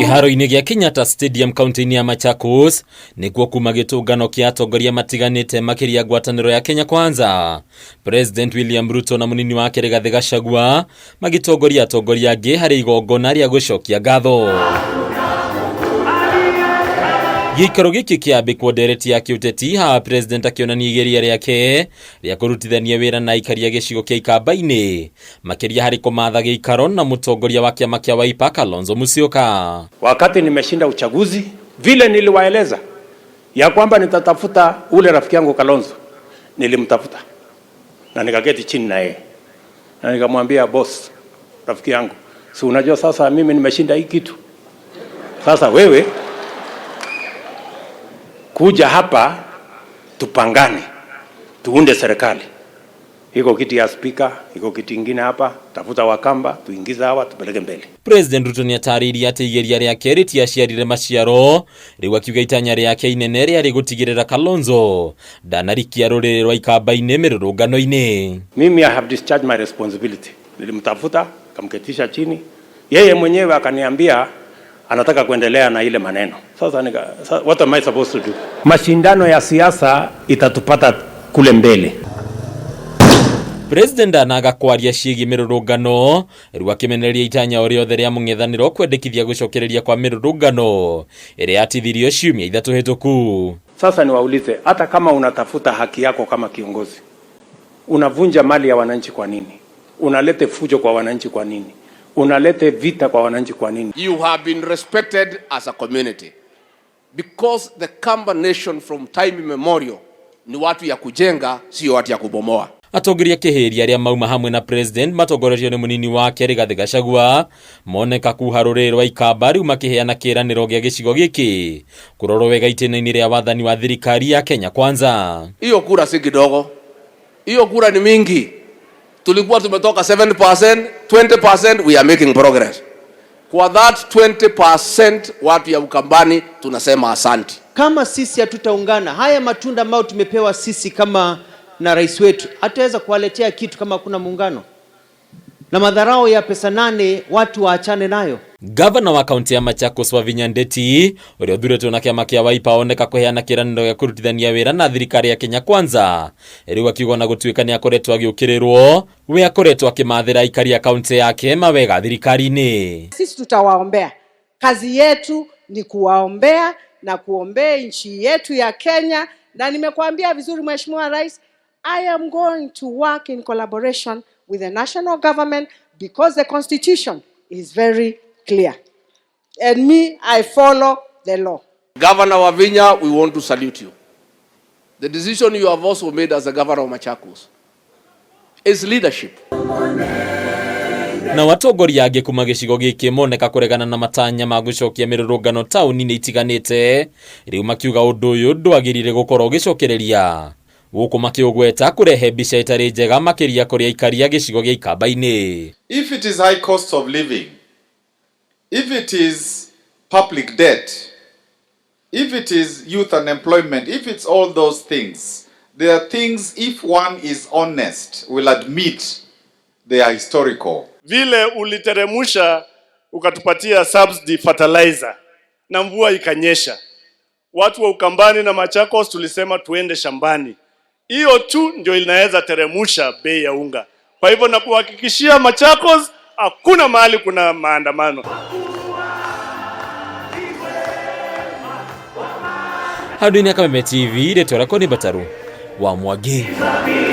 Kĩharo-inĩ gĩa Kenyatta Stadium kaunti-inĩ ya Machakos nĩkuo kuma gĩtũngano kĩa atongoria matiganĩte makĩria ngwatanĩro ya Kenya Kwanza. President William Ruto na mũnini wake Rigathĩ Gachagua magĩtongoria atongoria angĩ harĩ igongona rĩa gũcokia ngatho. Gĩikaro gĩkĩ kĩambĩkwo ndereti ya kĩũteti haha President akĩonania igeria rĩake rĩa kũrutithania wĩra na aikari a gĩcigo kĩa Ikamba-inĩ makĩria harĩ kũmatha gĩikaro na mũtongoria wa kĩama kĩa Wiper Kalonzo Musyoka. Wakati nimeshinda uchaguzi, vile niliwaeleza ya kwamba nitatafuta ule rafiki yangu Kalonzo, nilimtafuta na nikaketi chini na yeye na nikamwambia, boss, rafiki yangu, si unajua sasa mimi nimeshinda hii kitu, sasa wewe kuja hapa tupangane, tuunde serikali. Iko kiti ya spika, iko kiti ingine hapa, tafuta Wakamba, tuingize hawa, tupeleke mbele. President Ruto nĩatarĩirie atĩ igeria rĩake rĩtiaciarire maciaro, rĩu akiuga itanya rĩake inene rĩarĩ gũtigĩrĩra Kalonzo ndanarikia rũrĩrĩ rwa Ikamba-inĩ mĩrũrũngano-inĩ. Mimi I have discharged my responsibility. Nilimtafuta, kamketisha chini, yeye mwenyewe akaniambia anataka kuendelea na ile maneno. Sasa what am I supposed to do? Mashindano ya siasa itatupata kule mbele. President anaga kwaria ciĩgiĩ mĩrũrũngano rĩu akĩmenereria itanya o rĩothe rĩa mũng'ethanĩro kwendekithia gũcokereria kwa mĩrũrũngano ĩrĩa yatithirio ciumia 3 hĩtũku. Sasa niwaulize, hata kama unatafuta haki yako kama kiongozi, unavunja mali ya wananchi kwa nini? Unalete fujo kwa wananchi kwa nini? Unalete vita kwa wananchi kwa nini? You have been respected as a community because the Kamba nation from time immemorial ni watu ya kujenga, sio watu ya kubomoa. Atongoria kĩhĩri arĩa mauma hamwe na president matongoretio nĩ mũnini wake Rigathĩ Gachagua moneka kuha rũrĩrĩ rwa Ikamba rĩu makĩheana kĩĩranĩro gĩa gĩcigo gĩkĩ kũrorwo wega itĩna-inĩ rĩa wathani wa thirikari ya Kenya Kwanza. Hiyo kura si kidogo, hiyo kura ni mingi. Tulikuwa tumetoka 7%, 20%, we are making progress. Kwa that 20% watu ya Ukambani tunasema asante. Kama sisi hatutaungana, haya matunda ambayo tumepewa sisi kama na rais wetu hataweza kuwaletea kitu kama hakuna muungano. Na madharau ya pesa 8 watu waachane nayo. Gavana wa kaunti ya Machakos Wavinya Ndeti ũrĩa ũthuurĩtwo na kĩama kĩa Wiper oneka kũheana kĩĩranĩro gĩa kũrutithania wĩra na thirikari ya Kenya Kwanza rĩu akiuga ona gũtuĩka nĩ akoretwo agĩũkĩrĩrwo we akoretwo akĩmathĩra aikari a kaunti yake mawega thirikari-inĩ. Sisi tutawaombea, kazi yetu ni kuwaombea na kuombea nchi yetu ya Kenya, na nimekuambia vizuri Mheshimiwa Rais, I am going to work in collaboration with the national government because the constitution is very clear. And me, I follow the law. Governor Wavinya, we want to salute you. The decision you have also made as the governor of Machakos is leadership. Na watongoria angĩ kuma gĩcigo gĩkĩ moneka kũregana na matanya ma gũcokia mĩrũrũngano taũni-inĩ itiganĩte rĩu makiuga ũndũ ũyũ ndwagĩrĩire gũkorwo ũgĩcokereria gũkũ makĩũgweta kũrehe mbica ĩtarĩ njega makĩria kũrĩ aikari a gĩcigo gĩa Ikamba-inĩ. If it is high cost of living, if it is public debt, if it is youth unemployment, if it's all those things, there are things, if one is honest, will admit they are historical. Vile uliteremusha ukatupatia subsidy fertilizer na mvua ikanyesha, watu wa Ukambani na Machakos tulisema tuende shambani. Hiyo tu ndio inaweza teremusha bei ya unga. Kwa hivyo nakuhakikishia Machakos hakuna mahali kuna maandamano. Handũ-inĩ ya Kameme TV, rĩtwa rĩakwa nĩ Mbataru wa Mwangi.